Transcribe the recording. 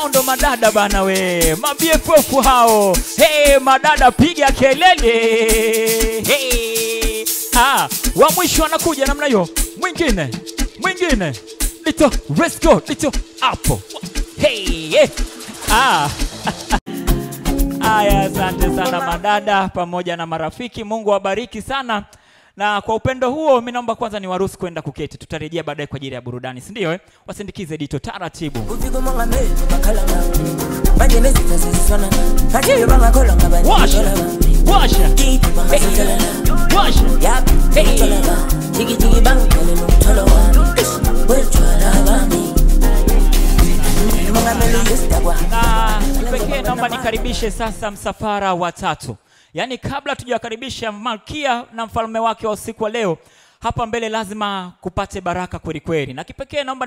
Hao ndo madada bana we, ma BFF hao. Hey, madada piga kelele. Hey. Ah, wa mwisho anakuja namna hiyo. Mwingine, mwingine. Lito, let's go, lito hapo. Hey, hey. Ah. Aya, asante sana madada pamoja na marafiki. Mungu awabariki sana. Na kwa upendo huo mimi naomba kwanza niwaruhusu kwenda kuketi. Tutarejea baadaye kwa ajili ya burudani, si ndio eh? Wasindikize Dito taratibu. Washa. Washa. Washa. Na kipekee naomba nikaribishe sasa msafara wa tatu. Yaani kabla tujawakaribisha malkia na mfalme wake wa usiku wa leo, hapa mbele lazima kupate baraka kweli kweli. Na kipekee naomba